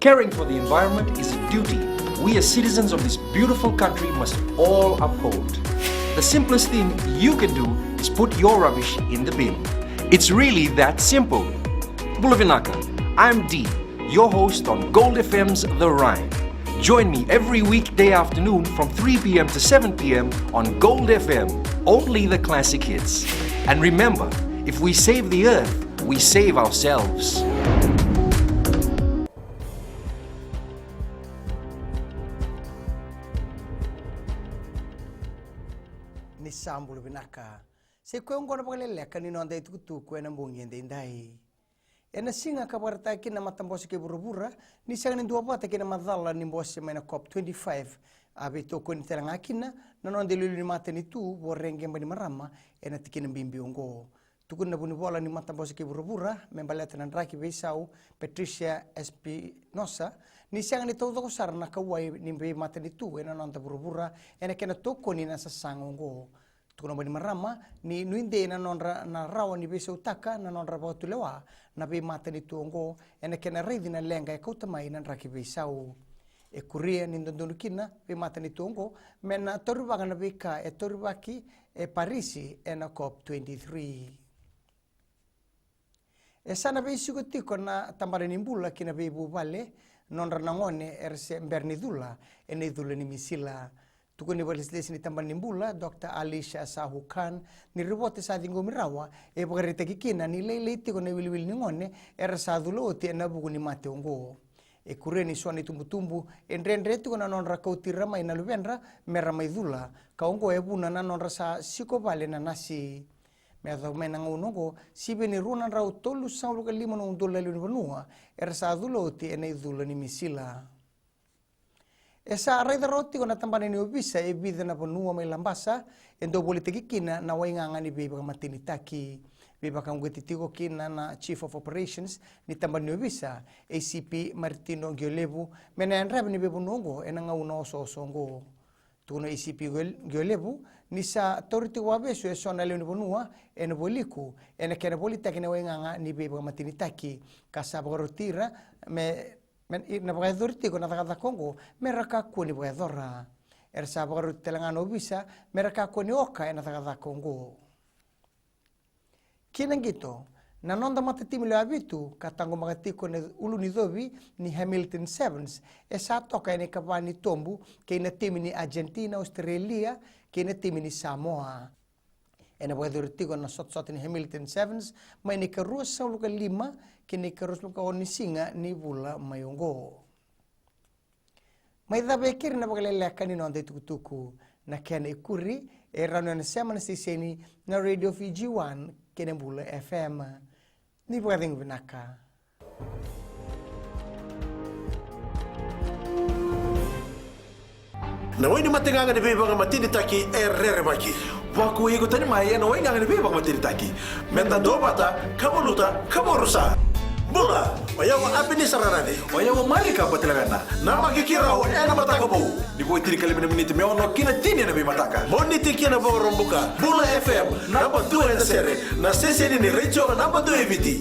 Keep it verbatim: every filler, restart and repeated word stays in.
Caring for the environment is a duty we as citizens of this beautiful country must all uphold. The simplest thing you can do is put your rubbish in the bin. It's really that simple. Bula vinaka, I'm Dee, your host on Gold F M's The Rhyme. Join me every weekday afternoon from three p.m. to seven p.m. on Gold F M, only the classic hits. And remember, if we save the earth, we save ourselves. Ni sa bula vinaka. Sa i koya oqo na vakaleleka ni noda itukutuku ena bogi edaidai. Ena siga ka vakaraitaka kina na matabose kei vuravura ni sega ni duavata kei na macala ni bose mai na COP twenty-five, a veitokoni tale ga kina na noda iliuliu ni matanitu Voreqe Bainimarama ena tikina bibi oqo. Tukuna na vunivola ni matabose kei vuravura me baleta na draki veisau, Patricia Espinosa, ni sega ni taucoko sara na kauwai ni veimatanitu ena noda vuravura ena kena tokoni na sasaga oqo. Tukuna o Bainimarama ni nuidei na nodra na rawa ni veisautaka na nodra vakatulewa na veimatanitu oqo ena kena raici na leqa e kauta mai na draki veisau. E kuria ni dodonu kina veimatanitu oqo me na taurivaka na veika e taurivaki e Parisi ena COP twenty-three. E sa na veisiko tiko na tabana ni bula ki na veivuvale nodra na gone era se bera ni cula ena icula ni misila. Tukuna na vakailesilesi ni tabana ni bula, Doctor Alisha Sahu Khan, ni ripote sa ciqomi rawa e vakaraitaki kina ni lailai tiko na iwiliwili ni gone era sa cula oti ena vuku ni mate oqo. E kuria ni so na itubutubu e dredre tiko na nodra kauti ira mai na luvedra me ra mai cula, ka oqo e vuna na nodra sa siko vale na nasi. Me yacova mai na gauna oqo, sivia ni rua na drau tolusagavulu ka lima na udolu na lewe ni vanua era sa cula oti ena icula ni misila. E sa raica rawa tiko na tabana ni ovisa e vica na vanua mai Labasa e dau volitaki kina na waigaga ni veivakamatenitaki. Veivakauqeti tiko kina na Chief of Operations ni tabana ni ovisa, A C P Martino Qiolevu, me na yadravi ni veivanua oqo ena gauna osooso oqo. Tukuna o A C P Qio-, Qiolevu ni sa tauri tiko vakavesu eso na lewe ni vanua ena vualiku ena kena volitaki na waigaga ni veivakamatenitaki, ka sa vakaroti ira me, me na vakayacori tiko na cakacaka oqo me ra kakua ni vakayacora. Era sa vakaroti tale ga na ovisa me ra kakua ni oka ena cakacaka oqo. Ki na qito, na noda matatimi lewe vitu ka taqomaka tiko na ulu ni covi ni Hamilton Sevens e sa toka ena ikava ni tobu kei na timi ni Argentina, Australia kei na timi ni Samoa. Ena vakayacori tiko na sotasota ni Hamilton Sevens mai na ikaruasagavulu ka lima ki na ikaruasagavulu ka ono ni siga ni vula mai oqo. Mai cava e keri na vakaleleka ni noda itukutuku. Na kena ikuri e rawa ni o na sema na siteseni na Radio Fiji One kei na Bula F M. Ni vakacegu vinaka. Na wai ni mategaga ni veivakamatenitaki e rerevaki. Vakuai iko tani mai ena waigaga ni veivakamatenitaki. Meda duavata, ka valuta, ka vakarusa. Bula, o yau o Apenisa Rarace. O yau o Malika Batilavena. Namaki keirau ena Mataka Vou. Ni vo e tinikalima na miniti me ono ki na tini ena veimataka. Moniti ki na Vakaraubuka. Bula F M, naba dua ena sere. Na siteseni ni retio naba dua e Viti.